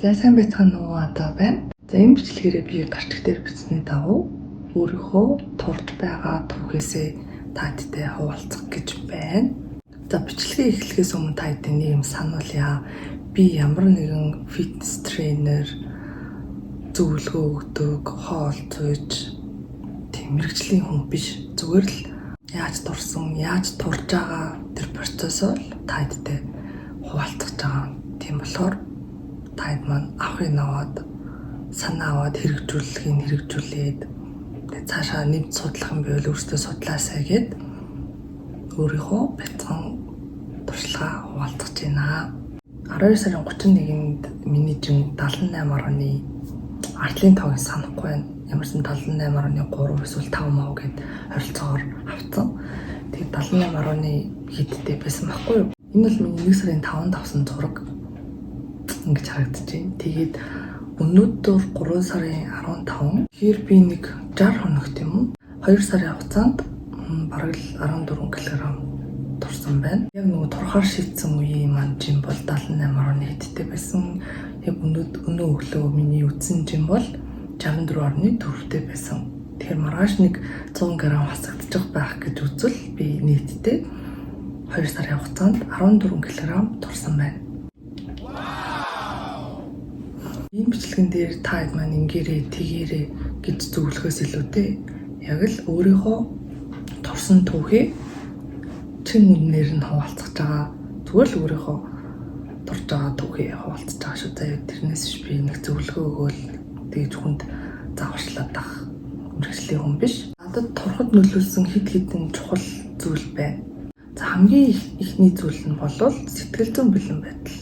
За, сайн байцгаана уу, одоо байна. За, энэ бичлэгээрээ би гарчиг дээр бичсэний дагуу өөрийнхөө турж байгаа түүхээсээ та хэдтэй хуваалцах гэж байна. За, бичлэгээ эхлэхээс өмнө та хэдийн нэг юм сануулъя. Би ямар нэгэн фитнес тренер, зөвлөгөө өгдөг, хоол зүйж тийм мэргэжлийн хүн биш. Зүгээр л яаж турсан, яаж турж байгаа тэр процессоо л та хэдтэй хуваалцах байгаа. Тийм болохоор та хэд маань авахыг аваад, санаа аваад, хэрэгжүүлэхийг хэрэгжүүлээд, тэгээ цаашаа нэмж судлах юм байвал өөрсдөө судлаасай гээд өөрийнхөө бяцхан туршлагаа хуваалцах байна. 12 сарын 31-нд миний жин 78. Ардлын тоог санахгүй байна. Ямар ч 78.3 эсвэл 5 мав гээд ойролцоогоор авцсан. Тэгээд 78 хэдтэй байсан байхгүй юу? Энэ бол миний 1 сарын 5-нд авсан зураг ингэж харагдаж байна. Тэгээд өнөөдөр 3 сарын 15. Тэгэхээр би нэг 60 хоногт юм уу? 2 сарын хугацаанд бараг л 14 кг турсан байна. Яг нөгөө турхаар шийдсэн үеийн маань жин бол 78.1 хэдтэй байсан. Яг өнөө өглөө миний үзсэн жин бол 64.4-тэй байсан. Тэгэхээр маргааш нэг 100 г хасагдчих байх гэж үзвэл би нийтдээ 2 сарын хугацаанд 14 кг турсан байна. Энэ бичлэгэн дээр та хэд маань ингээрээ, тэгээрээ гэж зөвлөхөөс илүүтэй яг л өөрийнхөө турсан түүхээ чин үнэнээр нь хуваалцах байгаа. Зүгээр л өөрийнхөө турж байгаа түүхээ хуваалцаж байгаа шүү заяа. Тэрнээс биш би нэг зөвлөгөө өгөөл тэгж хүнд зааварчлаад ах мэргэжлийн хүн биш. Надад турхад нөлөөлсөн хэд хэдэн чухал зүйл байна. За, хамгийн эхний зүйл нь болвол сэтгэл зүйн бэлэн байдал.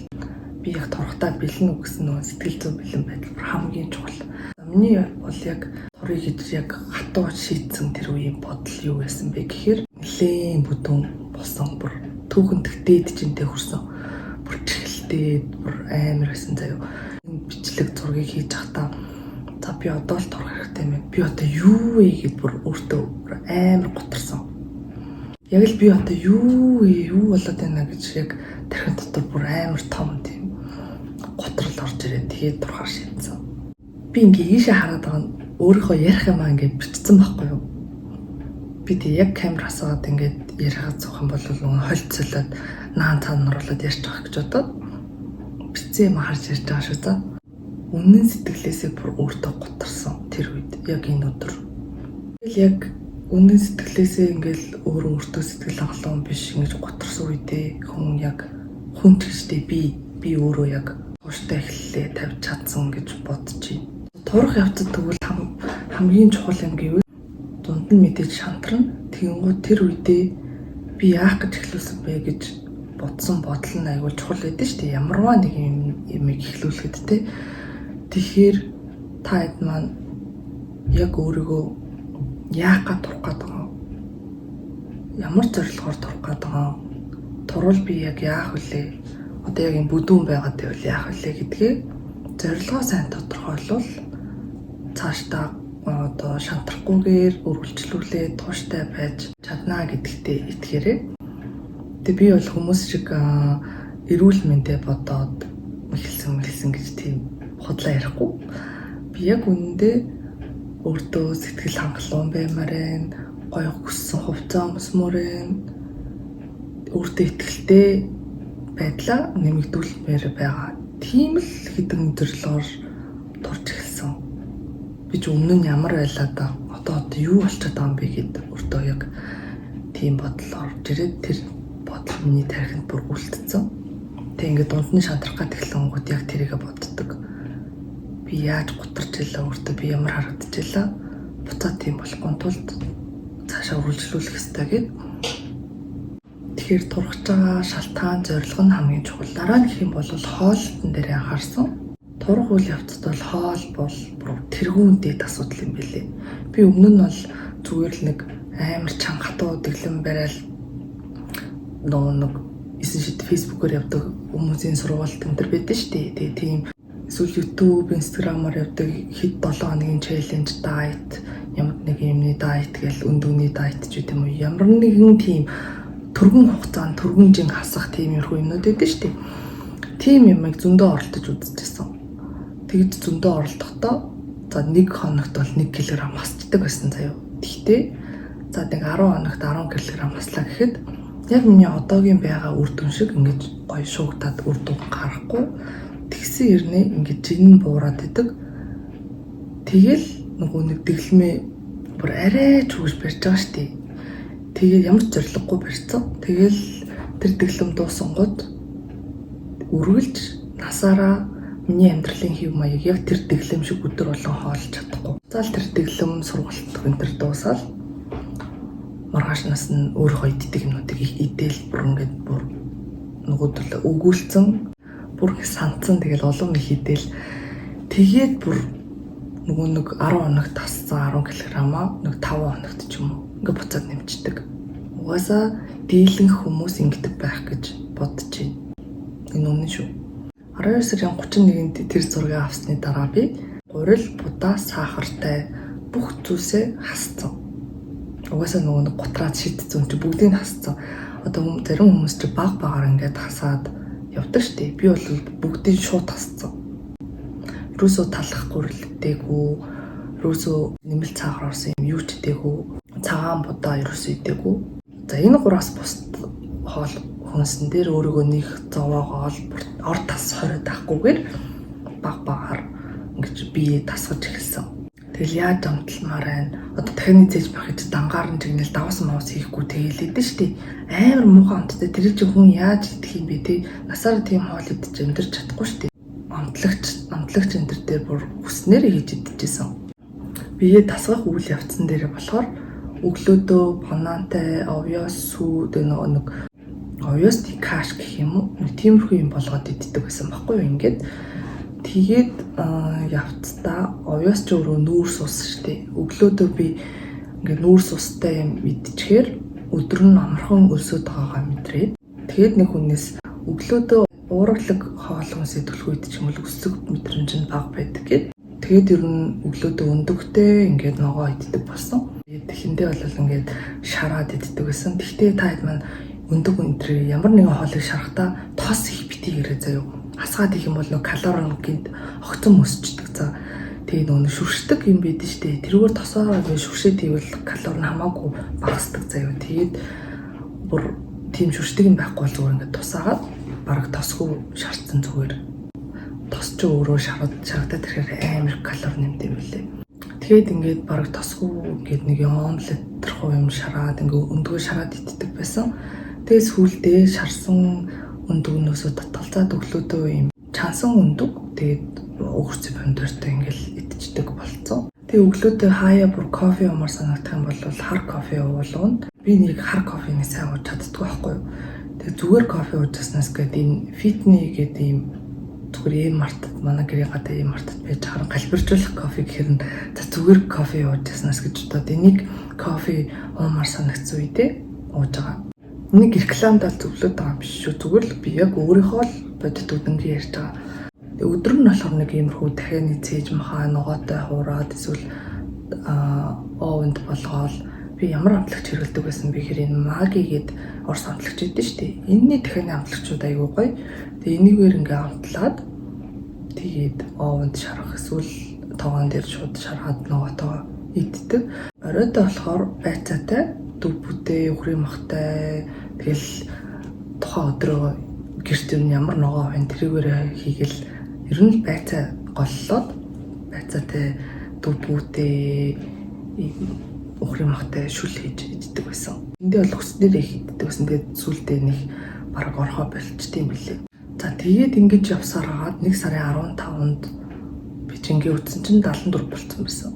Би яг турхтаа бэлэн үү гэсэн нөгөө сэтгэл зүйн бэлэн байдал хамгийн чухал. Миний бол яг турыг гэж яг хатуу шийдсэн тэр үеийн бодол юу байсан бэ гэхээр нэлээн бүдүүн болсон, бүр түүхэн дээд жинтэй хүрсэн. Бүр чихэлтэй, бүр амар байсан заяа. Энэ бичлэг зургийг хийж байхдаа за, би одоо л турах хэрэгтэй юм. Би одоо юу вэ гэд бүр өөртөө амар гутарсан. Яг л би одоо юу вэ, юу болоод байна гэж яг тархин дотор бүр амар том тийм гутрал орж ирээд тэгээд турахаар шийдсэн. Би ингээ ийшээ хараад байгаа нь өөрийнхөө ярих юмаа ингээ бичсэн байхгүй юу? Би тэг яг камер асаагаад ингээд яриагаа цуух юм бол нөгөө холцолоод наан цаана оруулаад ярьж байгаа гэж бодоод бичсэн юм харж ярьж байгаа шүү за. Үнэн сэтгэлээсээ бүр өөртөө гутарсан тэр үед, яг энэ өдөр. Тэгэл яг үнэн сэтгэлээсээ ингээл өөрөө өөртөө сэтгэл хангалуун биш ингэж гутарсан үедээ хүн яг хүн ч гэжтэй би өөрөө яг тууштай эхлэлээ тавьж чадсан гэж бодож байна. Турах явцад тэгвэл хамгийн чухал юм гэвэл дунд нь мэдээж шантрна. Тэгэнгүүт тэр үедээ би яах гэж эхлүүлсэн бэ гэж бодсон бодол нь айгүй чухал байдаг шүү дээ. Ямарваа нэг юм юмыг эхлүүлэхэд те. Тэгэхээр та хэд маань яг өөрийгөө яах гээд турах гээд байгаа, ямар зорилгоор турах гээд байгаа, турвал би яг яах вүлээ, одоо яг юм бүдүүн байгаа гэвэл яах вүлээ гэдгээ зорилгоо сайн тодорхойлвол цаашдаа одоо шантрахгүйгээр үргэлжлүүлээ тууштай байж чаднаа гэдэгтээ итгээрэй. Тэгээ би бол хүмүүс шиг эрүүл мэндэ бодоод эхэлсэн мэлсэн гэж тийм худлаа ярихгүй. Би яг үнэндээ өөртөө сэтгэл хангалуун баймаар байна, гоё хүссэн хувцас өмсмөр байна, өөртөө итгэлтэй байдлаа нэмэгдүүлмээр байгаа. Тийм л хэдэн зорилгоор турж эхэлсэн. Би ч өмнө нь ямар байлаа да. Одоо юу болчиход байгаа юм бэ гэд өөртөө яг тийм бодол орж ирээд тэр бодол миний тархинд бүр үлдсэн. Тэг ингээд дунд нь шантрах гад эхлэнгүүт яг тэрийгэ боддог. Би яаж гутарч илаа, өөртөө би ямар харагдаж илаа. Буцаад тийм болохгүй тулд цаашаа үргэлжлүүлэх ёстой гэд. Тэгэхээр турхаж байгаа шалтгаан, зорилго нь хамгийн чухал. Дараа нь гэх юм бол хоолтон дээр анхаарсан. Турах үйл явцад бол хоол бол бүр тэргүүн дээд асуудал юм билээ. Би өмнө нь бол зүгээр л нэг амар чанга хатуу дэглэм барайл нөгөө нэг эсэн шид фэйсбүүкээр явдаг хүмүүсийн сургалт энэ төр байдаг шүү дээ. Тэгээ тийм эсвэл YouTube, Instagram-аар явдаг хэд 7 хоногийн challenge, diet, ямар нэг юмны diet гээл өндөгний diet ч гэдэм үү. Ямар нэгэн тийм түргэн хугацаанд түргэн жин хасах тийм юмрхүү юмнууд байдаг шүү дээ. Тийм юмыг зөндөө оролдож үзчихсэн. Тэгж зөндөө оролдохдоо за 1 хоногт бол 1 кг хасчдаг байсан заяа. Тэгтээ за нэг 10 хоногт 10 кг хаслаа гэхэд яг миний одоогийн байгаа үр дүн шиг ингэж гоё шуугдаад үр дүн гарахгүй. Тэгсэн хэрнээ ингэж жин буураад идэг. Тэгэл нөгөө нэг дэглэмээ бүр арай ч үгж барьж байгаа штий. Тэгээд ямар ч зорилгогүй барьсан. Тэгэл тэр дэглэм дуусангууд үргэлж насаараа миний амьдралын хэв маяг яг тэр дэглэм шиг өдөр болгон хоолж чадахгүй. Заал тэр дэглэм сургалт энэ төр дуусаад маргаашнаас нь өөрийнхөө иддэг юмнуудыг идээл бүр ингээд бүр нөгөө төлөө өгүүлцэн бүр их сандсан, тэгэл улам их идээл тэгээд бүр нөгөө нэг 10 хоногт тассан 10 кг-аа нэг 5 хоногт ч юм уу ингээ буцаад нэмчихдэг. Угаасаа дийлэнх хүмүүс ингэдэг байх гэж бодож байна. Энэ үнэн шүү. 12 сарын 31-нд тэр зургийг авсны дараа би гурил, будаа, сахартай бүх зүйлсээ хасцсан. Угаасаа нөгөө нэг гутраад шидсэн чи бүгдийг нь хасцсан. Одоо зарим хүмүүс чи баг багаар ингээд хасаад явдаг штэ. Би бол бүгдийг шууд хасцсан. Ерөөсөө талах гурил идээгүй, ерөөсөө нэмэлт сахар орсон юм юу ч идээгүй, цагаан будаа ерөөсөө идээгүй. За энэ гураас бусд хоол хүнсэн дээр өөрийгөө нэг зовоогоол ор тас хориод авахгүйгээр баг багаар ингэж бие тасгаж эхэлсэн. Тэгэл яаж амтламаар байна. Одоо дахины зээж байх гэж дангаар нь чигнэл давас маус хийхгүй тэгэл идэв штий. Амар муухай амттай тэр чинь хүн яаж идэх юм бэ те. Насаараа тийм хоол идэж амьдарч чадахгүй штий. Амтлагч энэ төр дээр бүр хүснээр хийж идчихсэн. Бие тасгах үйл явцсан дээрээ болохоор өглөөдөө банантай, овёос сүү тэгээ нөгөө нэг овёос каш гэх юм уу? Нэг тиймэрхүү юм болгоод иддэг байсан баггүй юу ингээд. Тэгээд явцдаа овёос ч өөрөө нүүрс ус штэ. Өглөөдөө би ингээд нүүрс устай юм идчихээр өдөр нь амархан өлсөд байгаагаа мэдрээд. Тэгээд нэг хүнээс өглөөдөө уураглаг хоол хүнсээ түлхүү идчих юм бол өсөг мэдрэмж нь бага байдаг гэд. Тэгээд ер нь өглөөдөө өндөгтэй ингээд ногоо иддэг болсон. Тэгээд тэхэндээ бол ингээд шараад иддэг байсан. Тэгтээ та хэд маань өндөг өнтрээ ямар нэгэн хоолыг шарахтаа тос их битгий хэрэг заяа. Асгаад их юм бол нөгөө калори нь гинт огцон өсчдөг. За тэгээ нөгөө шүршдэг юм байдэн штэ. Тэрүүгээр тосоор ингээд шүршээд ивэл калори нь хамаагүй багасдаг заяа. Тэгээд бүр тийм шүршдэг юм байхгүй бол зүгээр ингээд тусаагаад бараг тосгүй шарцсан зүгээр. Тос ч өөрөө шарагдаад ирэхээр амар калори нэмд юм лээ. Тэгээд ингээд бараг тосгүй ингээд нэг омлет тэрхүү юм шараад ингээд өндгөө шараад иддэг байсан. Тэгээд сүүлдээ шарсан өндөгнөөсөө татгалзаад өглөөдөө юм чансан өндөг тэгээд өгөрцөн помидортой ингээд идчихдэг болцсон. Тэгээд өглөөдөө хаяа бүр кофе уумар санагдах юм бол хар кофе уулгана. Би нэг хар кофений сайн ууж чаддгүй байхгүй юу. Тэгээд зүгээр кофе ууж яснаас гээд энэ фитни гэдэг ийм зүгээр ийм мартад манай гэрийн гадаа ийм мартад байж харан галбиржуулах кофе гэхэр нь за зүгээр кофе ууж яснаас гэж бодоод энийг кофе уумар санагдсан үедээ ууж байгаа. Нэг рекламдаа зөвлөд байгаа юм биш шүү. Зүгээр л би яг өөрийнхөө л бодит үдэнгээ ярьж байгаа. Тэгээ өдөр нь болохоор нэг иймэрхүү дахианы цээж махаа ногоотой хуураад эсвэл овонд болгоол би ямар амтлагч хэрэглэдэг байсан бэ гэхээр энэ Маги гээд орос амтлагч өгдөн шүү дээ. Энэний дахианы амтлагчуд айгүй гоё. Тэгээ энийгээр ингээ амтлаад тэгээд овонд шарах эсвэл тогоон дээр шууд шаргаад ногоотойгоо иддэг. Оройдоо болохоор байцаатай, дүүбүтэй, үхрийн махтай тэгэл тухайн өдрөө гэрт юм ямар ногоо авах тэрүүгээрээ хийгээл ер нь байцаа голлоод байцаатай дүүбүтэй үхрийн махтай шүл хийж иддэг байсан. Эндээ бол хүснээр их иддэг байсан. Тэгээд сүүлдээ нэг бараг орхоо болчтой юм билээ. За тэгээд ингэж явсаар хагаад 1 сарын 15-нд би жингээ үтсэн чинь 74 болцсон байсан.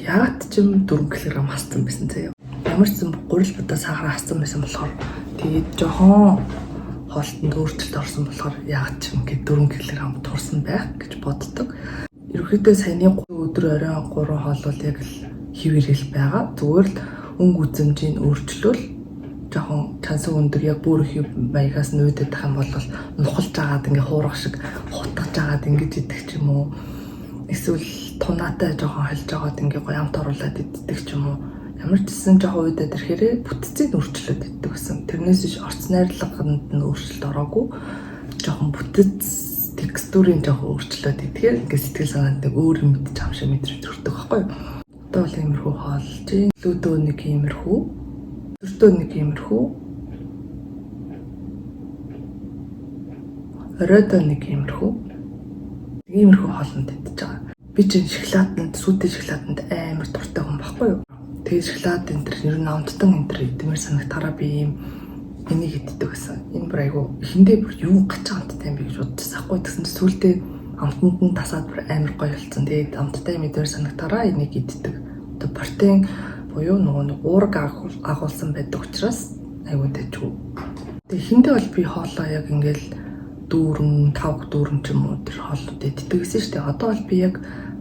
Яагаад ч юм 4 кг хассан байсан заяа. Ямар ч юм гурил будаа сахар хассан байсан болохоор тэгээд жохон хоолтонд өөрчлөлт орсон болохоор яагаад ч юм ингээд 4 кг турсан байх гэж боддог. Ерөнхийдөө саяны өдөр оройн 3 хоол бол яг л хэвээрэл байгаа. Зүгээр л өнгө үзэмжийг өөрчлөөл жоохон чансан өндөг яг бүр их маягаас нүйдэд тах юм бол нухалж агаад ингээ хуурах шиг хутгаж агаад ингэж идэх ч юм уу. Эсвэл тунаатай жоохон холж агаад ингээ гоё амт оруулаад иддэг ч юм уу. Ямар ч гэсэн жоохон уйдаад ирэхээрээ бүтцийг өөрчлөөд иддэг гэсэн. Тэрнээс биш орц найрлаганд нь өөрчлөлт ороогүй. Жоохон бүтэц Texture-ийн жоохон өөрчлөөд идэхээр ингээд сэтгэл санаанд нэг өөр юм идэж байгаа юм шиг мэдрэмж төрдөг байхгүй юу? Одоо бол иймэрхүү хооллож байна. Өглөөдөө нэг иймэрхүү, өдөртөө нэг иймэрхүү, оройдоо нэг иймэрхүү. Иймэрхүү хоолнд идэж байгаа. Би чинь шоколаданд, сүйтэй шоколаданд амар дуртай хүн байхгүй юу? Тэгээд шоколад энэ төр ер нь амттан энэ төр идмээр санагтаараа би ийм энийг иддэг гэсэн. Энэ бүр айгу эхэндээ бүр юу гач амттай юм бэ гэж бодчихсан хгүй. Тэгсэн чинь сүүлдээ амтанд нь тасаад бүр амар гоё болсон. Тэгээд амттай юм идмээр санагтаараа энийг иддэг. Одоо протеин буюу нөгөө нэг уураг агуулсан байдаг учраас айгу дажгүй. Тэгээд эхэндээ бол би хоолоо яг ингээл дүүрэн, тавг дүүрэн ч юм уу тэр хоолнууд иддэг гэсэн шүү дээ. Одоо бол би яг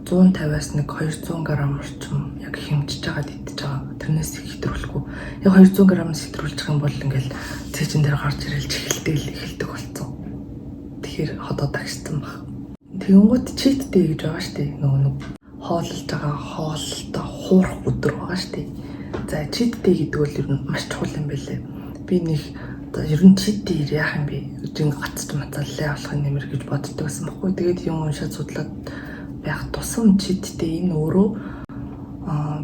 150-аас нэг 200 г орчим яг хэмжиж байгаад идэж байгаа. Тэрнээс их хэтрүүлэхгүй. Яг 200 г-аас хэтрүүлчих юм бол ингээл цээжин дээр гарч ирэл чихэлтэл эхэлдэг болсон. Тэгэхээр ходоо дагшсан баг. Тэгэнгүүт cheat day гэж байгаа шүү дээ. Нөгөө нэг хооллож байгаа хооллолтоо хуурах өдөр байгаа шүү дээ. За, cheat day гэдэг бол ер нь маш чухал юм байлээ. Би нэг одоо ер нь cheat day яах юм бэ? Жин гацч мацаалаа болох нэмэр гэж боддог байсан баггүй. Тэгээд юм уншаад судлаад байх тусам cheat day энэ өөрөө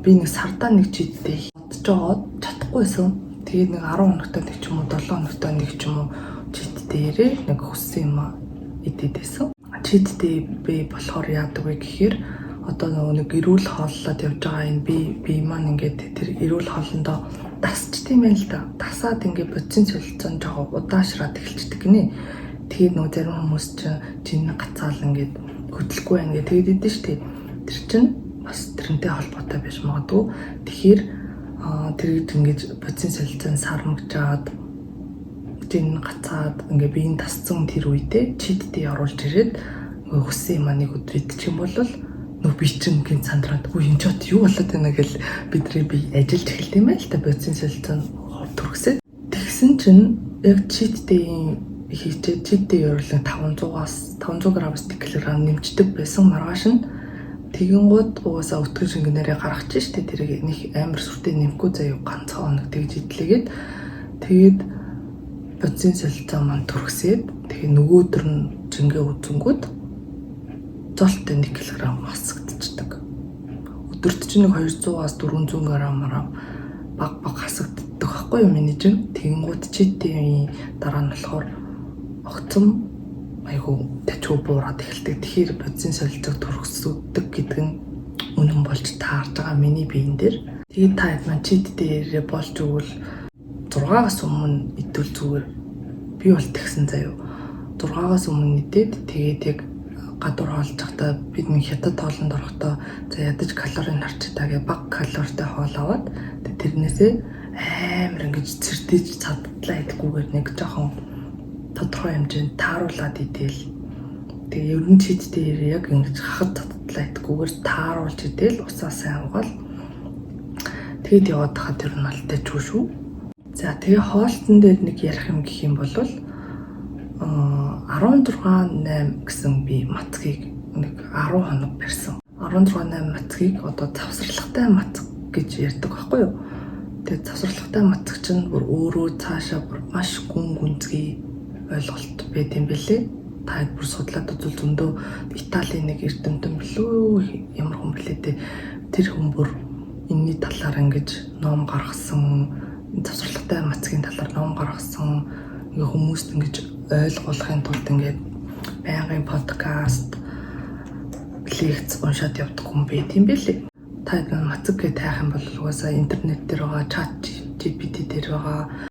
би нэг сардаа нэг cheat day бодож байгаад чадахгүйсэн. Тэгээд нэг 10 хоногтой нэг ч юм уу, 7 хоногтой нэг ч юм уу cheat day-рээ нэг хүссэн юм идэд байсан. Cheat day би болохоор яадаг вэ гэхээр одоо нөгөө нэг эрүүл хооллоод явж байгаа энэ би маань ингээд тэр эрүүл хоолндоо дасчт юм байна л да. Дасаад ингээд бодисын солилцоо жоохон удаашраад эхэлчихдэг гинэ. Тэгээд нөгөө зарим хүмүүс чинь жин гацаал ингээд хөдлөхгүй байна гэх тэгээд идэв штэ. Тэр чинь бас тэрнтэй холбоотой байж магадгүй. Тэгэхээр тэр ингэж бодисын солилцоонд сармагжаад, жин гацаад, ингээ биеийн тасцсан тэр үедээ cheat day оруулж ирээд хүссэн юм нэг өдөр идчих юм бол нөх би чинь гин сандраад үгүй энэ ч от юу болоод байна гэл бидний бие ажиллаж эхэлт юм байна л та, бодисын солилцоо түргсээд. Тэгсэн чинь яг cheat day-ийн хийчээд cheat day оруулан 500-аас 500 г-аас 1 кг нэмждэг байсан маргааш нь. Тэгэнгүүт угаасаа өтгөн шингэнээрээ гаргаж штэ, тэрийг нэг амар сүртэй нэмэхгүй заяа, ганцхан хоног тэгж идлээгээд, тэгээд бодисын солилцоо маань түргсээд, тэгээ нөгөөдөр нь жингээ үзэнгүүт золтой 1 кг хасагдчихдаг. Өдөрт чинь нэг 200-аас 400 г-аараа баг баг хасагддаг байхгүй юу миний жин. Тэгэнгүүт cheat day-ийн дараа нь болохоор огцом айгу тачгүй буураад эхэлдэг. Тэгэхээр бодисын солилцоог түргсдэг гэдэг нь үнэн болж таарж байгаа миний биен дээр. Тэгээд та хэд маань cheat day-рээ болж өгвөл 6-аас өмнө идвэл зүгээр. Би бол тэгсэн заяо. 6-аас өмнө идээд, тэгээд яг гадуур хоолж байхдаа бид нэг хятад хоолнд орохдоо за ядаж калорийг харчтаа гэ бага калоритой хоол аваад, тэрнээсээ амар ингэж цэрдэж цадтлаа идэхгүйгээр нэг жоохон тодорхой хэмжээнд тааруулаад идээл. Тэгээ ер нь cheat дээр яг ингэж хахад цадтлаа идэхгүйгээр тааруулж идээл, усаа сайн угаал, тэгээд яваад хахад тэр нь алтай чүү шүү. За, тэгээ хоолтон дээр нэг ярих юм гэх юм бол 16 8 гэсэн би мацгийг нэг 10 хоног барьсан. 16 8 мацгийг одоо завсарлагатай мацаг гэж ярьдаг байхгүй юу? Тэгээ завсарлагатай мацаг чинь бүр өөрөө цаашаа бүр маш гүн гүнзгий ойлголт байд юм бэлээ. Та бүр судлаад үзвэл зөндөө Италийн нэг эрдэмтэн билүү, ямар хүн бэлээ те, тэр хүн бүр энэний талаар ингэж ном гаргасан, завсарлагатай мацгийн талаар ном гаргасан, ингээ хүмүүст ингэж ойлгуулахын тулд ингээд байнгын подкаст, лекц уншаад явдаг хүн байт юм бэлээ. Та мацаг гэж тайх юм бол угаасаа интернет дээр байгаа, ChatGPT дээр байгаа,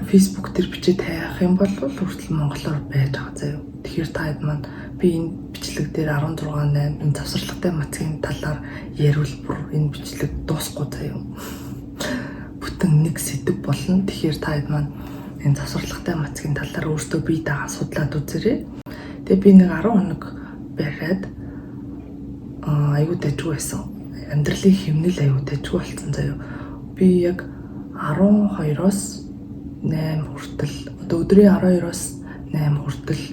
Facebook дээр бичээд хайх юм бол хүртэл монголоор байж байгаа заяа. Тэгэхээр та хэд маань би энэ бичлэг дээр 16 8 энэ завсарлагатай мацгийн талаар яриул бүр энэ бичлэг дуусахгүй заяа. Бүтэн нэг сэдэв болно. Тэгэхээр та хэд маань энэ завсарлагатай мацгийн талаар өөртөө бие дагаа судлаад үзээрэй. Тэгээ би нэг 10 хоног бариад аюу дажгүй байсан. Амьдралын хэмнэл аюу дажгүй болсон заяа. Би яг 12-оос 8 хүртэл, одоо өдрийн 12-оос 8 хүртэл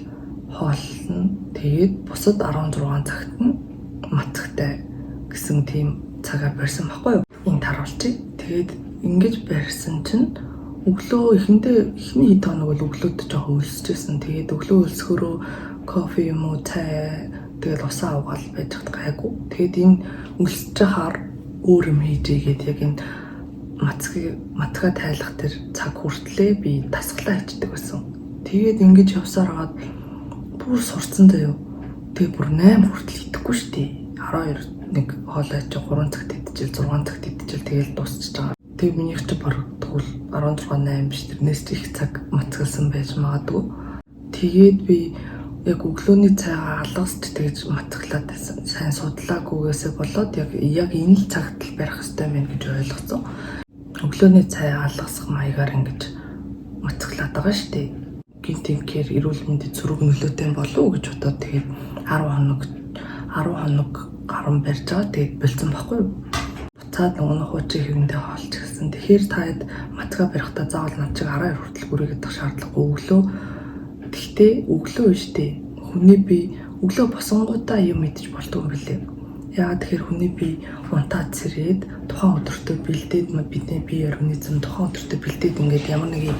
хооллоно. Тэгээд бусад 16 цагт нь мацагтай гэсэн тийм цагаар барьсан байхгүй юу? Энд харуулчих. Тэгээд ингэж барьсан чинь өглөө эхэндээ эхний хэд хоног бол өглөөд жоохон өлсөжсэн. Тэгээд өглөө өлсөхөрөө Кофе юм уу, цай, тэгэл усаа угаал байж хат гайгүй. Тэгээд энэ өлсөж хахаар өөр юм хийж игээд яг энэ мацгаа тайлах тэр цаг хүртлээ би дасгалаа хийдэг байсан. Тэгээд ингэж явсаар хагаад бүр сурцсан заяо. Тэгээ бүр 8 хүртэл идэхгүй шүү дээ. 12 нэг хоолой чи 3 цагт идчихэл, 6 цагт идчихэл, тэгэл дуусчихж байгаа. Тэгээ минийх чи бараг тэгвэл 16 8 биш, тэрнээс ч их цаг мацгалсан байж магадгүй. Тэгээд би яг өглөөний цайгаа алгасч тэгж мацглаад байсан. Сайн судлаагүйгээсээ болоод яг энэ л цагт л барих хэрэгтэй байна гэж ойлгоцсон. Өглөөний цай алгасах маягаар ингэж мацглаад байгаа шүү дээ. Гинт инхээр эрүүл мэндэд сөрөг нөлөөтэй болов уу гэж бодоод, тэгээд 10 хоног гарan барьж байгаа. Тэгээд болцсон байхгүй юу? Буцаад нөгөө хуучин хэвэндээ хоолж гисэн. Тэгэхээр та хэд мацгаа барихтаа заавал над чиг 12 хүртэл гүрийгээд шаардлагагүй өглөө. Тэгтээ өглөө биш дээ. Хүний бие өглөө босонгуудаа юм идэж болдгоо юм билээ. Яагаад тэгэхээр хүний бие унтаад сэрээд тухайн өдөртөө бэлдээд, бидний бие организм тухайн өдөртөө бэлдээд, ингээд ямар нэгэн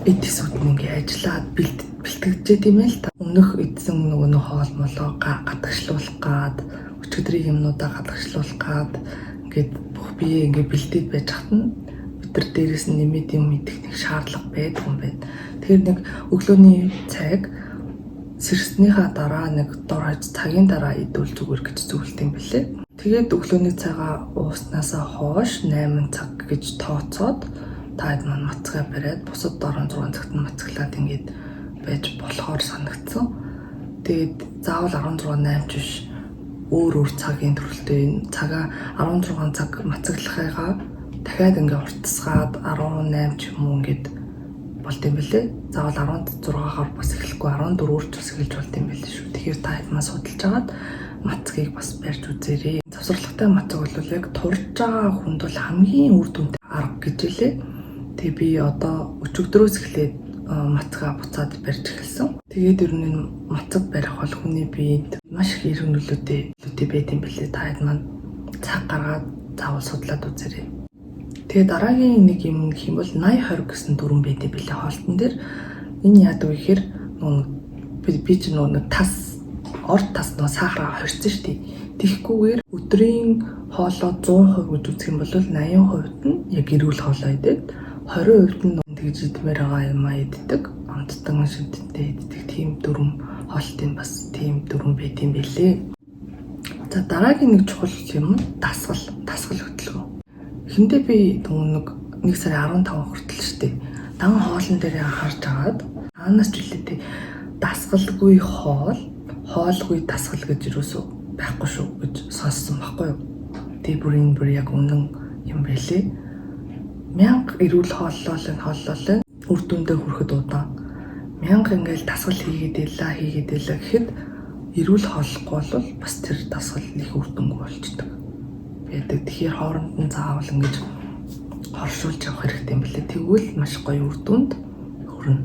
эд эсүүд нь ингээ ажиллаад бэлтгэжээд юм л та. Өмнөх идсэн нөгөө нэг хоол молоо гадагшлуулах гад, өчигдрийн юмнуудаа гадагшлуулах гад ингээд бүх бие ингээ бэлдээд байж хат нь бид нар дээрээс нь нэмээд юм идэх нэг шаардлага байдаг юм байна. Тэгэхээр нэг өглөөний цайг сэрснийхаа дараа нэг дор хаяж цагийн дараа идвэл зүгээр гэж зөвлөд юм билээ. Тэгээд өглөөний цайгаа ууснаасаа хойш 8 цаг гэж тооцоод та хэд маань мацгаа бариад бусад 16 цагт нь мацглаад ингээд байж болохоор санагдсан. Тэгээд заавал 16 8 ч биш, өөр өөр цагийн төрөлтэй, энэ цагаа 16 цаг мацаглахыгаа дахиад ингээ уртасгаад 18 ч юм уу ингээд болд юм бэлээ. Заавал 16-аар бас эхлэхгүй, 14-оор ч бас эхэлж болд юм бэлээ шүү. Тэгэхээр та хэд маань судалж агаад мацгийг бас барьж үзээрэй. Завсарлагатай мацаг бол яг турж байгаа хүнд бол хамгийн үр дүнтэй арга гэж хэлээ. Тэгээ би одоо өчигдрөөс эхлээд мацгаа буцаад барьж эхэлсэн. Тэгээд ер нь энэ мацаг барих бол хүний биед маш их эрх нөлөөтэй байд юм бэлээ. Та хэд маань цаг гаргаад заавал судлаад үзээрэй. Тэгээ дараагийн нэг юм гэх юм бол 80 20 гэсэн дүрэм байд юм бэлээ хоолтон дээр. Энэ яадаг вэ гэхээр нөгөө би ч нөгөө нэг тас орд тас нөгөө сахараа хорьсон шүү дээ. Тэгэхгүйгээр өдрийн хоолоо 100% гэж үзэх юм бол 80% нь яг эрүүл хоолоо идээд, 20% нь тэгж идмээр байгаа юм а иддэг. Амттан шимтэнтэй иддэг тийм дүрэм, хоолтын бас тийм дүрэм байд юм бэлээ. За, дараагийн нэг чухал юм нь дасгал, дасгал хөдөлгөөн. Эхэндээ би нөгөө нэг сарын 15 хүртэл штэ. Дан хоолн дээр анхаарч агаад аанаас ч үлээтэй дасгалгүй хоол, хоолгүй дасгал гэж юусоо байхгүй шүү гэж сонссон байхгүй юу. Тэгээ бүр энэ бүр яг үнэн юм байлээ. Мянга эрүүл хооллол нь хооллол үр дүндээ хүрэхэд удаан. Мянга ингээл дасгал хийгээд байлаа, хийгээд байлаа гэхэд эрүүл хооллохгүй бол бас тэр дасгал их үр дүнгүй болчдөг байдаг. Тэгэхээр хооронд нь заавал ингэж хоршуулж явах хэрэгтэй юм билээ. Тэгвэл маш гоё үр дүнд хүрнэ.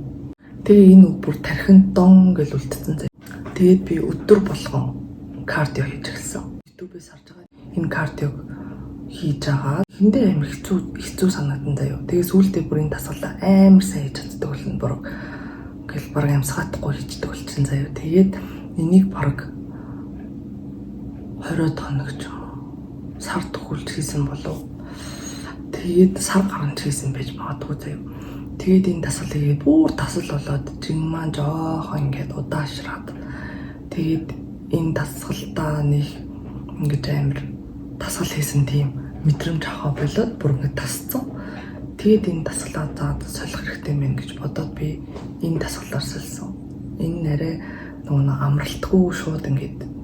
Тэгээ энэ үг бүр тархинд дон гэж үлдсэн заяа. Тэгээд би өдөр болгон cardio хийж эхэлсэн. YouTube-ээс харж байгаа энэ cardio г хийж байгаа. Эхэндээ амар хэцүү хэцүү санагдан заяа. Тэгээ сүүлдээ бүр энэ дасгалаа амар сайн хийж чаддаг болно. Бараг ингээл бараг амьсгаатахгүй хийждэг болчихсон заяа. Тэгээд энийг бараг 20 хоног ч юм уу сар төгөлж хийсэн болов. Тэгээд сар гарan ч хийсэн байж магадгүй заяа. Тэгээд энэ дасгал хийгээд бүр тасал болоод жин маань жоохон ингээд удаашраад, тэгээд энэ дасгалдаа нэг ингэж амар дасгал хийсэн тийм мэдрэмж авах болоод бүр ингээд тасцсан. Тэгээд энэ дасгалаа заад солих хэрэгтэй мэн гэж бодоод би энэ дасгалаар сольсон. Энэ нэрээ нөгөө нэг амралтгүй шууд ингээд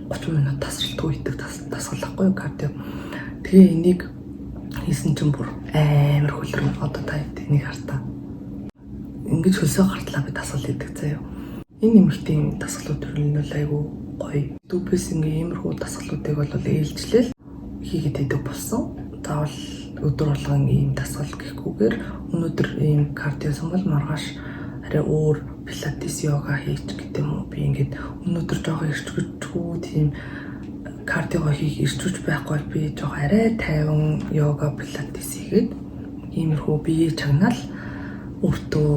30 минут тасралтгүй хийдэг дасгал ахгүй юу, cardio. Тэгээ энийг хийсэн чинь бүр амар хөлрөн. Одоо та энийг хартаа. Ингэж хөлсөө гартлаа би дасгал хийдэг заяа. Энэ эмэгтэйн дасгалууд төр нь бол айгүй гоё. YouTube-ээс ингээ иймэрхүү дасгалуудыг бол ээлжлэл хийгээд идэг болсон. Заавал өдөр болгон ийм дасгал гэхгүйгээр өнөөдөр ийм cardio сон бол маргааш арай өөр пилатес, йога хийж гэдэг юм уу. Би ингээд өнөөдөр жоохон эрч хүчгүй, тийм cardio го хийх эрч хүч байхгүй бол би жоохон арай тайван йога, пилатес хийгээд иймэрхүү бие чагнаал өөртөө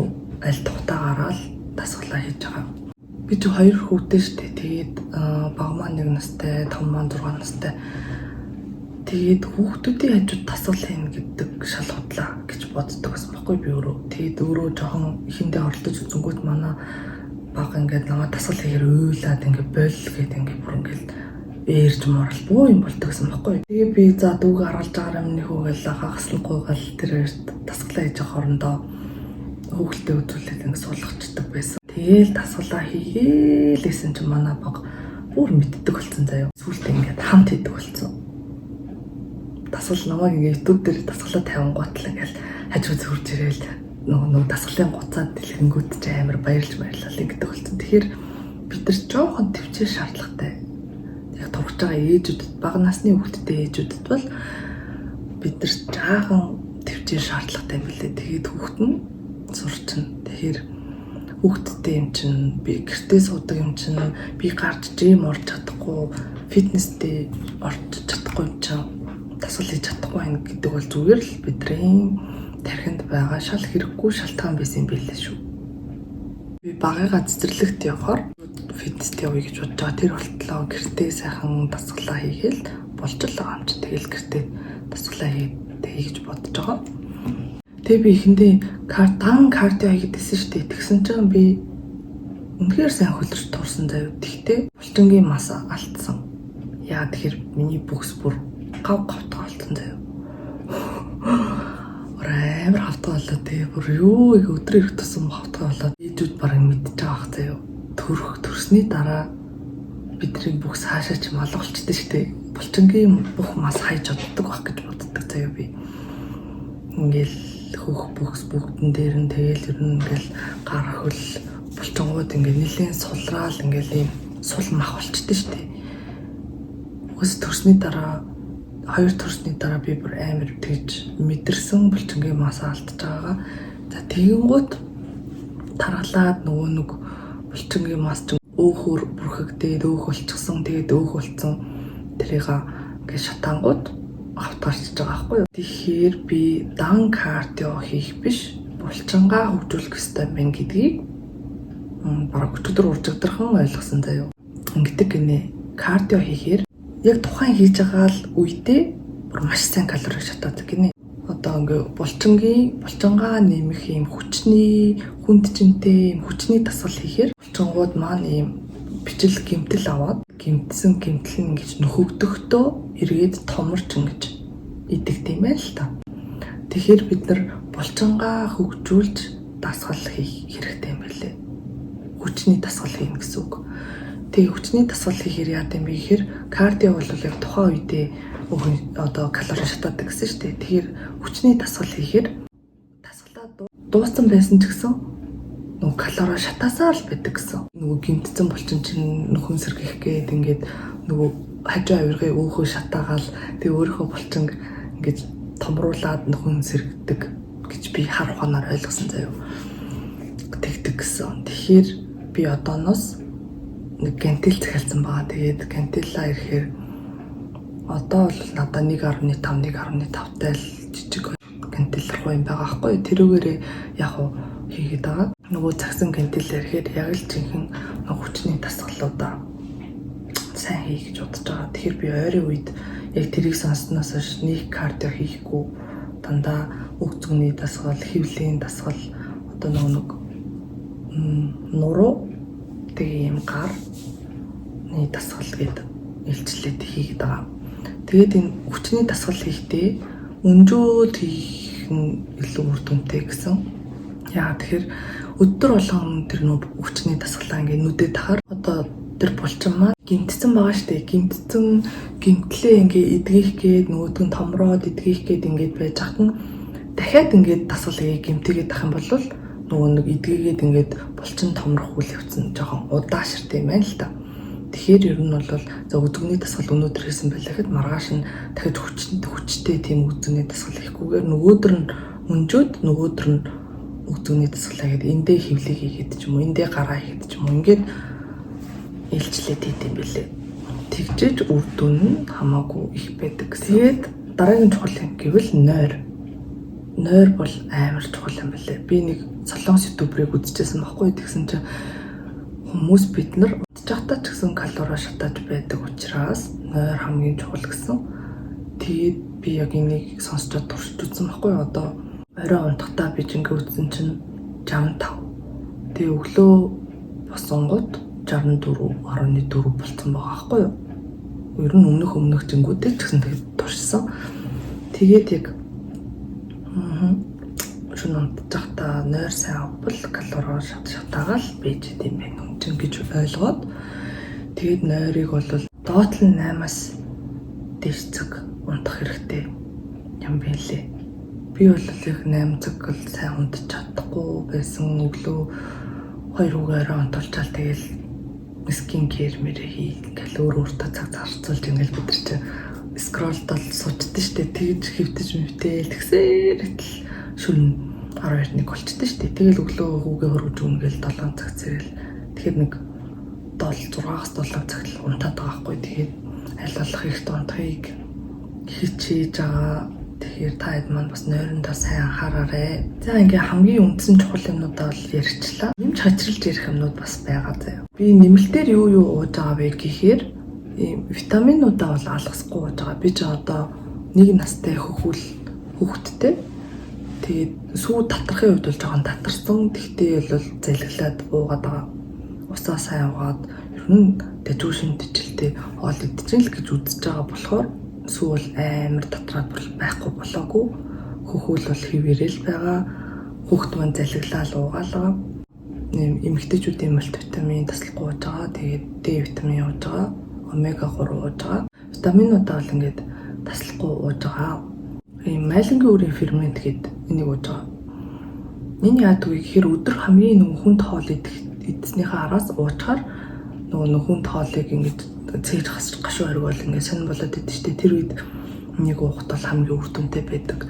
аль тухтаа гараал дасгалаа хийж байгаа. Би чи хоёр хүүтэй штэ. Тэгээд бага маань 1 настай, том маань 6 настай. Тэгээд хүүхдүүдийн хажууд дасгал хийнэ гэдэг шал худлаа гэж боддог байсан байхгүй би өөрөө. Тэгээд өөрөө жоохон ихэндээ оролдож үзэнгүүт манай бага ингээд намайг дасгал хийхээр уйлаад ингээд боль гээд ингээд бүр ингээд ээрж морал буу юм болдог гэсэн байхгүй. Тэгээ би за дүүг аргалж байгаа юм нэг хүүгээл хагаслахгүй гал тэр дасгалаа хийж байгаа хоорондоо хүүхэлдэй үзүүлээд ингээд суулгачдаг байсан. Тэгээл дасгалаа хийгээл гэсэн чинь манай баг бүр мэддэг болсон заяа. Сүултээ ингээд хамт хийдэг болсон. Дасгал намайг ингээд YouTube дээр дасгалаа тавингуут л ингээд хажуу зүрж ирээл нөгөө дасгалын гуцаад дэлгэнгүүт чи амар баярлж баярлал ингэдэг болсон. Тэгэхээр бид нар жоохон төвчээр шаардлагатай. Яг турж байгаа ээжүүдэд, бага насны хүүхэдтэй ээжүүдэд бол бид нар жаахан төвчээр шаардлагатай юм билээ. Тэгээд хүүхэд нь сурчна. Тэгэхээр хүүхэдтэй юм чинь, би гэртээ суудаг юм чинь, би гарч gym орж чадахгүй, фитнестэй орж чадахгүй юм чинь, дасгал хийж чадахгүй байх гэдэг бол зүгээр л бидний тархинд байгаа шал хэрэггүй шалтгаан байсан юм билээ шүү. Би багыгаа цэцэрлэгт явахаар фитнест явъя гэж бодож байгаа. Тэр болтлоо гэртээ сайхан дасгалаа хийгээл болж л байгаа юм чи. Тэгэл гэртээ дасгалаа хийе гэж бодож байгаа. Тэгээ би эхэндээ дан кардио хийгээд байсан шүү дээ. Тэгсэн чинь би үнэхээр сайн хөлөрч турсан заяа. Тэгтээ булчингийн мас алдсан. Яа тэгэхээр миний бүхс бүр гав гавтгаа болцсон заяа. Амар хавтгаа болоо тэгээ бүр юу их өдөр ирэх тусам хавтгаа болоод ээжүүд бараг мэдчихэж байгаа бах заяа. Төрсний дараа бидний бүх цаашаа ч малга болчихдээ штэ. Булчингийн бүх мас хайж оддог байх гэж боддог заяа би. Ингээл хөх бүхс бүгдэн дээр нь тэгэл ер нь ингээл гар хөл булчингууд ингээл нэлээд сулраал ингээл ийм сул мах болчихдээ штэ. Үгүйс төрсний дараа хоёр төрсний дараа би бүр амар тэгж мэдэрсэн булчингийн мас алдаж байгаагаа. За тэгэнгүүт таргалаад нөгөө нэг булчингийн мас чинь өөхөр бүрхэгдээд өөх болчихсон. Тэгээд өөх болцсон тэрийг ингээд шатаангууд хавтгарчж байгаа байхгүй юу. Тэгэхээр би дан кардио хийх биш, булчингаа хөгжүүлэх ёстой юм гэдгийг бараг өчигдөр уржигдархан ойлгосон заяа. Ингэдэг гинэ. Кардио хийхээр яг тухайн хийж байгаа л үедээ бүр маш сайн калори шатаадаг гинэ. Одоо ингээ булчингаа нэмэх юм хүчний хүнд жинтэй юм хүчний дасгал хийхээр булчингууд маань ийм бичил гэмтэл аваад гэмтсэн гэмтэл нь ингэж нөхөгдөхдөө эргээд томорч ингэж идэгт юм байна л та. Тэгэхээр бид нар булчингаа хөгжүүлж дасгал хийх хэрэгтэй юм билээ. Хүчний дасгал хийнэ гэсэн үг. Тэгээ хүчний дасгал хийхээр яа гэм бэ гэхээр кардио бол яг тухайн үедээ одоо калори шатаадаг гэсэн шүү дээ. Тэгэхээр хүчний дасгал хийхээр дасгалаа дууссан байсан ч гэсэн нөгөө калори шатаасаа л байдаг гэсэн. Нөгөө гэмтсэн булчин чинь нөхөн сэргийх гээд ингээд нөгөө хажуу авиргыг өөхөө шатаагаал тэгээ өөрийнхөө булчин ингээд томруулаад нөхөн сэргдэг гэж би хар ухаанаар ойлгосон заяа. Тэгдэг гэсэн. Тэгэхээр би одооноос нэг гантел захиалсан байгаа. Тэгээд гантелаа ирэхээр одоо бол надад 1.5 1.5 тай л жижиг гантел руу юм байгаа байхгүй. Тэрүүгээрээ яг уу хийгээд байгаа. Нөгөө цагсан гантел ирэхээр яг л жинхэнэ хүчний дасгалуудаа сайн хий гэж бодож байгаа. Тэгэхээр би ойрын үед яг тэрийг сонсноос хойш нэг кардио хийхгүй дандаа үг зүгний дасгал, хэвлийн дасгал, одоо нөгөө нэг нуруу тэгээ ийм гарны дасгал гэдэг илчлээд хийгээд байгаа. Тэгээд энэ хүчний дасгал хийхдээ өнжөөд хийх нь илүү үр дүнтэй гэсэн. Яа тэгэхээр өдөр болгон тэр нөө хүчний дасгалаа ингээ нүдэд тахаар одоо тэр булчин маань гэмтсэн байгаа штэ. Гэмтсэн гэмтлээ ингээ эдгийх гээд нөгөөдг нь томроод эдгийх гээд ингээд байж хат нь дахиад ингээд дасгал хийгээ гэмтээгээд ах юм бол нөгөө нэг эдгээгээд ингээд булчин томрох үйл явц нь жоохон удаашрт юм байна л та. Тэгэхээр ер нь бол за өдгөний дасгал өнөөдөр хийсэн байлаа гэхэд маргааш нь дахиж хүчтэй тийм өдгөний дасгал хийхгүйгээр нөгөөдөр нь өнжөөд нөгөөдөр нь өдгөний дасгал хийгээд эндээ хөвлөг хийгээд ч юм уу, эндээ гараа хийгээд ч юм уу ингээд илчлээд хийд юм бэлээ. Тэгжээж үр дүн нь хамаагүй их байдаг. Тэгээд дараагийн чухал юм гэвэл нойр. Нойр бол амар чухал юм бэлээ. Би нэг солонгос ютуберыг үзчихсэн байхгүй. Тэгсэн чинь Хүмүүс бид нар унтчихтаа ч гэсэн калори шатааж байдаг учраас нойр хамгийн чухал гэсэн. Тэгээд би яг энийг сонсчод туршиж үзсэн байхгүй юу? Одоо орой унтахдаа би жингээ үзсэн чинь 65. Тэгээ өглөө босонгууд 64.4 болцсон байгаа байхгүй юу? Ер нь өмнөх жингүүдээ ч гэсэн тэгээд туршсан. Тэгээд яг шөнө унтчихтаа нойр сайн авбал калори шатаагаал байж идэм байх юм чинь гэж ойлгоод, тэгээд нойрыг бол доотлол нь 8-аас дээш цаг унтах хэрэгтэй юм билээ. Би бол их 8 цаг л сайн унтаж чадахгүй байсан. Өглөө хоёр хүүгээ орой унтуулчаал, тэгэл skin care мэрэ хий ингээл өөр өөртөө цаг зарцуулж, ингээл бид нар чинь scroll дол суучдээ штэ, тэгж хэвтэж мэвтэл тэгсээр итэл шөнө 12 1 болчихдээ штэ. Тэгэл өглөө хүүгээ хөргөж өгнө гээл 7 цаг цэрэл. Тэгэхээр нэг 7 6-аас 7 цаг л унтаад байгаа байхгүй. Тэгээд аль болох их унтахыг хичээж байгаа. Тэгэхээр та хэд маань бас нойрондоо сайн анхаараарай. За, ингээ хамгийн үндсэн чухал юмнуудаа бол ярьчлаа. Нэмж хачиралж ярих юмнууд бас байгаа заяа. Би нэмэлтээр юу юу ууж байгаа вэ гэхээр ийм витаминуудаа бол алгасахгүй ууж байгаа. Би ч одоо нэг настай хөхүүл хүүхэдтэй. Тэгээд сүү татрахын хувьд бол жоохон татарсан. Тэгтээ бол залгилаад уугаад байгаа. Усаа сайн уугаад, ер нь дэжүү шинэ жилдээ хоол идчихээн л гэж үзэж байгаа болохоор сүү бол амар татраад байхгүй болоогүй. Хөхүүл бол хэвээрэл байгаа. Хүүхд маань залгилаад уугаалгаа. Эмэгтэйчүүдийн мультивитамин таслахгүй ууж байгаа. Тэгээд D витамин ууж байгаа. Омега 3 ууж байгаа. Витаминуудаа бол ингээд таслахгүй ууж байгаа. Ийм майлангийн үрийн фермент гээд энийг ууж байгаа. Энэ яадаг вэ гэхээр өдөр хамгийн нөгөө хүнд хоол идэх идснийхээ араас уучаар нөгөө нэг хүнд хоолыг ингэж цээж гашуу оргиол ингээд сонин болоод идэв штэ. Тэр үед энийг уухад бол хамгийн үр дүнтэй байдаг.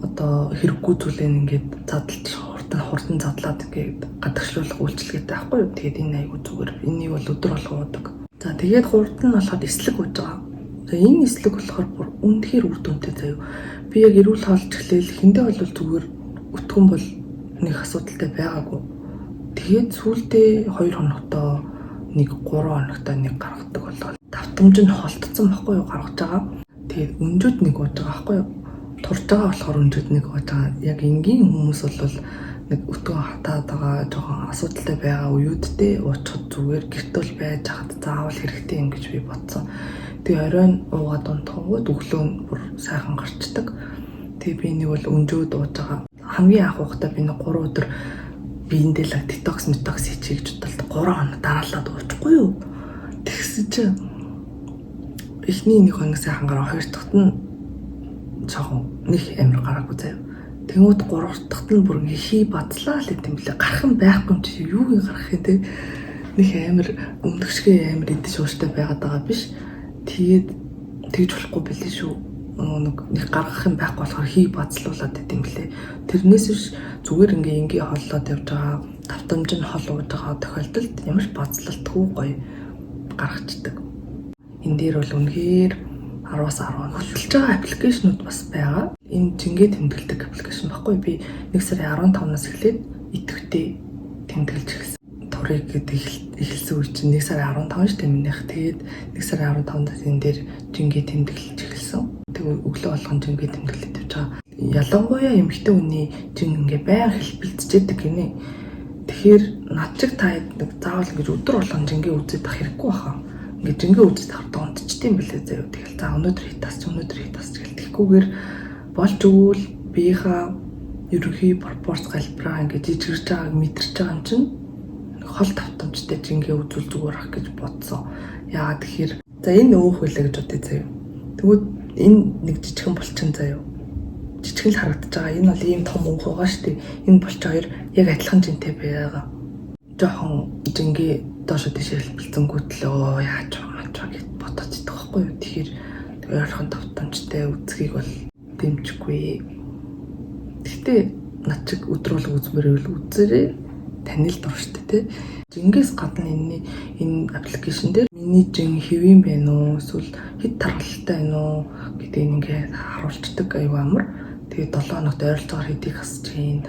Одоо хэрэггүй зүйлээ ингээд задлж, хурдан хурдан задлаад ингээд гадагшлуулах үйлчилгээтэй байхгүй юу? Тэгээд энэ айгуу зүгээр. Энийг бол өдөр болго уудаг. За, тэгээд гуравт нь болохоор эслэг ууж байгаа. За, энэ эслэг болохоор бүр үнэхээр үр дүнтэй заяа. Би яг эрүүл хоолж эхлээл эхэндээ бол зүгээр өтгөн бол нэг асуудалтай байгаагүй. Тэгээд сүүлдээ 2 хоногтоо нэг, 3 хоногтоо нэг гаргадаг болоод давтамж нь холдсон байхгүй юу, гаргаж байгаа. Тэгээд өнжөөд нэг ууж байгаа байхгүй юу? Турж байгаа болохоор өнжөөд нэг ууж байгаа. Яг энгийн хүмүүс бол нэг өтгөн хатаад байгаа, жоохон асуудалтай байгаа үеүдтэй уучхад зүгээр, гэрт бол байж хахад заавал хэрэгтэй юм гэж би бодсон. Тэгээ оройн уугаад унтахгүйд өглөө нь бүр сайхан гарчдаг. Тэгээ би нэг бол өнжөөд ууж байгаа. Хамгийн анх уухтаа би нэг 3 өдөр биендээ л детокс метокс хийчихье гэж бодлоо, 3 хоног дараалаад уучихгүй юу. Тэгсэн чинь эхний нэг хоног сайхан гараа, хоёр дахьт нь жоохон нэг амир гараагүй заяа. Тэнгүүд гурав дахьт нь бүр ингээ хий бацлаа л гэм блэ. Гарах юм байхгүй юм чи юу юм гарах юм те. Нэг амир өмнөх шиг амир идэж ууштай байгаад байгаа биш. Тэгээд тэгж болохгүй билээ шүү. Нэг нэг гаргах юм байхгүй болохоор хий бацлуулад байт юм блэ. Тэрнээс биш, зүгээр ингээ ингээ холлоод явж байгаа, давтамж нь хол ууж байгаа тохиолдолд ямар ч бацлалтгүй гоё гаргацдаг. Энэ дээр бол үнэхээр 10-аас 10 хөтөлж байгаа application ууд бас байгаа. Энэ жингээ тэмдэглэдэг application баггүй. Би 1 сарын 15-наас эхлээд идэвхтэй тэмдэглэж эхэлсэн. Турыг гэдэг эхэлсэн үе чинь 1 сарын 15 шүү дээ минийх. Тэгээд 1 сарын 15-наас энэ дээр жингээ тэмдэглэж эхэлсэн. Тэгээ өглөө болгон жингээ тэмдэглээд явж байгаа. Ялангуяа эмэгтэй хүний жин ингээ баян хэлбэлцчихэд гинэ. Тэгэхээр над чиг та нэг заавал ингэж өдөр болгон жингээ үзээд ах хэрэггүй баха. Ингээ жингээ үзээд ахад донтчихдээ юм билээ заяа. Тэгэл за өнөөдөр хит тасч, өнөөдөр хит тасч гэл тэгхгүйгээр болж өгвөл биеийнхаа ерөнхий пропорц галбираа ингээ жижигэрч байгааг мэдэрч байгаа юм чинь хол давтамжтай жингээ үзүүл зүгээр ах гэж бодсон. Яагаад тэгэхээр за энэ өөх үлээ гэж бодъё заяа. Тэгвэл энэ нэг жижигхэн булчин заяа. Жижигхэн л харагдаж байгаа. Энэ бол ийм том өөх байгаа шүү дээ. Энэ булчин хоёр яг адилхан жинтэй байгаа. Жохон жингээ доошо тийш хэлбэлзэнгүүтлөө яаж мааж гэж бодоод идэх байхгүй юу. Тэгэхээр ойрхон давтамжтай үзхийг бол дэмжихгүй. Гэхдээ над чиг өдөр болго үзмээр байвал үзээрэй. Танил дурштай тий. Жингээс гадна энэний энэ application дээр миний жин хэвийн байна уу, эсвэл хэд тархалтай байна уу гэдгийг ингээд харуулцдаг, аюу амар. Тэгээд 7 хоногт ойролцоогоор хэдийг хасж гин,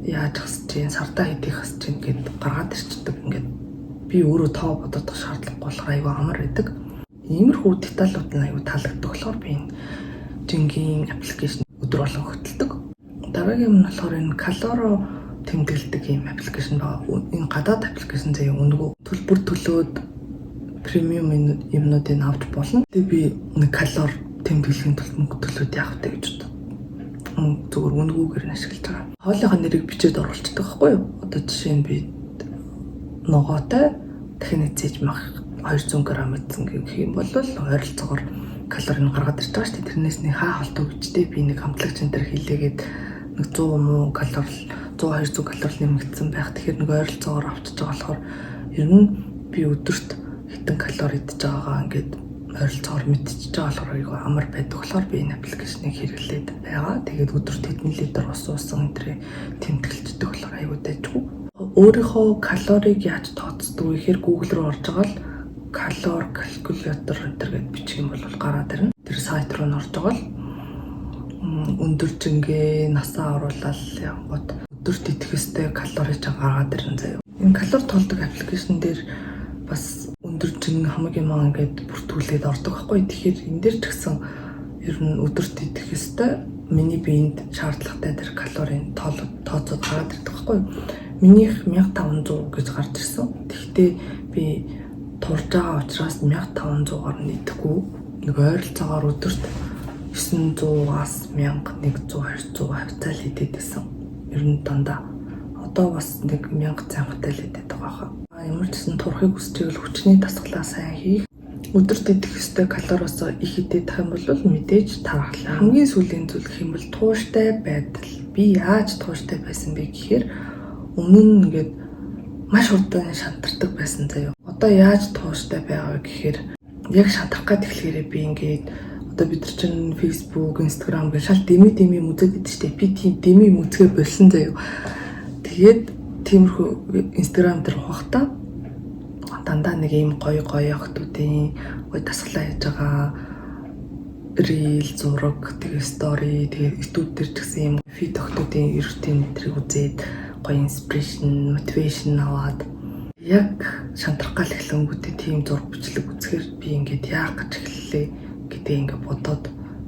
Яаж хасаж чинь, сардаа хэдийг хасаж чинь гэд гаргаад ирчдэг. Ингээд би өөрөө тоо бодох шаардлагагүй болохоор айгүй амар байдаг. Иймэрхүү деталууд нь айгүй таалагддаг болохоор би энэ Жингийн application өдөр болгон хөтэлдэг. Дараагийн юм нь болохоор энэ калори тэмдэглэдэг юм application байгаа. Энэ гадаад application заяа, үнэгүй, төлбөр төлөөд premium юмнуудыг авч болно. Тэгээ би нэг калори тэмдэглэхийн тулд мөнгө төлөөд яах вэ гэж бодсон. Зүгээр үнэгүйгээр нь ашиглаж байгаа. Хоолынхоо нэрийг бичээд оруулцдаг байхгүй юу? Одоо жишээ нь би ногоотой дахин цээж мах 200 г идсэн гэх юм бол ойролцоогоор калорийг гаргаад ирж байгаа шүү дээ. Тэрнээс нэг хаа холтоо гэжтэй би нэг хамтлагч энэ төр хилээгээд нэг 100 муу калори, 100 200 калори нэмэгдсэн байх. Тэгэхээр нэг ойролцоогоор авчиж байгаа болохоор ер нь би өдөрт хэдэн калори идэж байгаагаа ингээд ойролцоогоор мэдчихэж байгаа болохоор айгүй амар байдаг болохоор би энэ application ыг хэрэглээд байгаа. Тэгээд өдөрт хэдэн литр ус уусан энэ тэрээ тэмдэглэждэг болохоор айгүй дайжгүй. Өөрийнхөө калорийг яаж тооцдог вэ гэхээр Google руу орж байгаа л calorie calculator энэ тэр гэд бичих юм бол гараад ирнэ. Тэр сайт руу нь орж байгаа л өндөр жингээ насаа оруулаад янгот өдөрт идэх ёстой калори ч гаргаад ирнэ заяа. Энэ калори тоолдог application дээр бас өндөр жин хамаг юм ингээд бүртгүүлээд ордог байхгүй. Тэгэхээр энэ дээр ч гэсэн ер нь өдөрт идэх ёстой миний биед шаардлагатай тэр калорийн тооцоод гараад ирдэг байхгүй. Минийх 1500 гэж гарч ирсэн. Тэгэхдээ би турж байгаа учраас 1500-аар нь идэхгүй. Нэг ойролцоогоор өдөрт 900-аас 1100 200 хавьцаа л идээд байсан. Ер нь дандаа. Одоо бас нэг 1000 цанхтай л идээд байгаа хаа. Ямар ч гэсэн турахыг хүсч байвал хүчний дасгалаа сайн хийх. Өдөрт идэх ёстой калориос их идэх юм бол мэдээж тархлаа. Хамгийн сүүлийн зүйл гэх юм бол тууштай байдал. Би яаж тууштай байсан бэ гэхээр өмнө нь ингээд маш хурдан шантардаг байсан заяа. Одоо яаж тууштай байгаа вэ гэхээр яг шантрах гээд эхлэхээрээ би ингээд одоо бид нар чинь Facebook, Instagram гэх шал деми деми юм үзээд идэв штэ. Би тийм деми юм үзгээ болсон заяа. Тэгээд тиймэрхүү Instagram дээр ухахдаа дандаа нэг ийм гоё гоё охтуудын гоё дасгалаа хийж байгаа reel, зураг, тэгээ story, тэгээ YouTube дээр ч гэсэн ийм fit охтуудын routine тэрийг үзээд гоё inspiration, motivation аваад яг шантрах гал эхлэнгүүтээ тийм зураг, бичлэг үзэхээр би ингээд яах гэж эхэллээ гэдэг ингээд бодоод,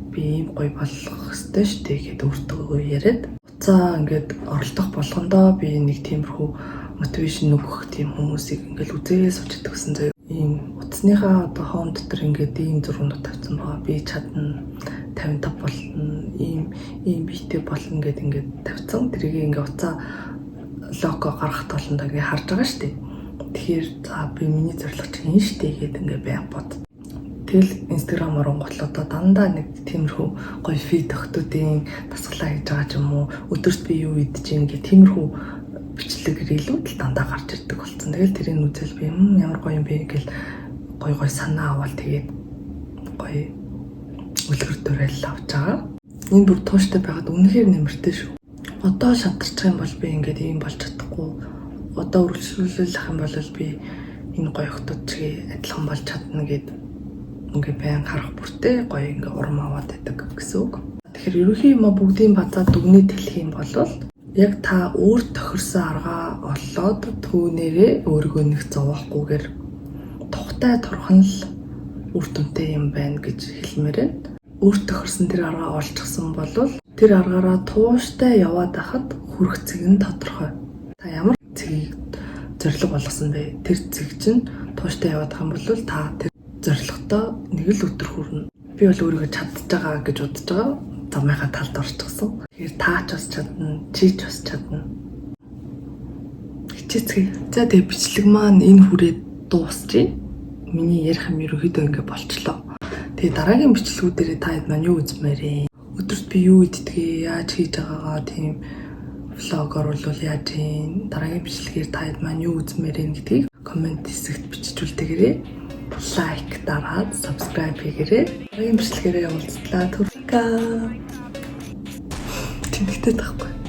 би ийм гоё болох ёстой шүү дээ гэд өөртөө яриад уцаа ингээд оролдох болгондоо би нэг тиймэрхүү motivation өгөх тийм хүмүүсийг ингээд үзээ сууж гэсэн заяа. Ийм утасныхаа одоо home дотор ингээд ийм зургууд тавьсан байгаа. Би чадна, 55 болно, ийм ийм биетэй болно гэд ингээд тавьсан. Тэрийг ингээд уцаа lock оо гаргах толондоо ингээд харж байгаа шүү дээ. Тэгэхээр за, би миний зорилго чинь энэ шүү дээ гэд ингээд байг бод. Тэгэл Instagram оронгууд л одоо дандаа нэг тиймэрхүү гоё fit охтуудын дасгалаа хийж байгаа ч юм уу, өдөрт би юу идэж юм гэх тиймэрхүү бичлэг reel үүд л дандаа гарч ирдэг болсон. Тэгэл тэрийг үзэл би ямар гоё юм бэ гэл гоё гоё санаа аваад, тэгээд гоё үлгэр дуурайл авч байгаа. Энэ бүр тууштай байгаад үнэхээр нэмэртэй шүү. Одоо шантарчих юм бол би ингээд ийм болж чадахгүй. Одоо үргэлжлүүлэх юм бол би энэ гоё охтууд чигээ адилхан болж чадна гэд ингээ байн харах бүртээ гоё ингээ урам аваад байдаг гэсэн үг. Тэгэхээр ерөнхий юм бүгдийн базаа дүгнээд хэлэх юм бол яг та өөр тохирсон аргаа оллоод түүнээрээ өөрийгөө нэг зовоохгүйгээр тухтай турах нь л үр дүнтэй юм байна гэж хэлмээр байна. Өөр тохирсон тэр аргаа олчихсон бол тэр аргаараа тууштай яваад байхад хүрэх цэг нь тодорхой. Та ямар цэгийг зорилго болгосон бэ? Тэр цэг чинь тууштай яваад байгаа юм бол та тэр зорилготой нэг л өдөр хүрнэ. Би бол өөрийгөө чадж байгаа гэж бодож байгаа. Замынхаа талд орчихсон. Тэгэхээр та ч бас чадна, чи ч бас чадна. Хичээцгээе. За, тэгээ бичлэг маань энэ хүрээд дуусчих. Миний ярих юм ерөнхийдөө ингээ болчлоо. Тэгээ дараагийн бичлэгүүдээрээ та хэд маань юу үзмээрээ? Өдөрт би юу иддгээ, яаж хийж байгаагаа тийм vlog оруулвал яаж юм? Дараагийн бичлэгээр та хэд маань юу үзмээрээ гэдгийг comment хэсэгт биччихүүлдэгээрэй. Like дараад subscribe хийгээрэй. Дараагийн бичлэгээрээ уулзлаа. Түрка. Тэнэгтэй таахгүй.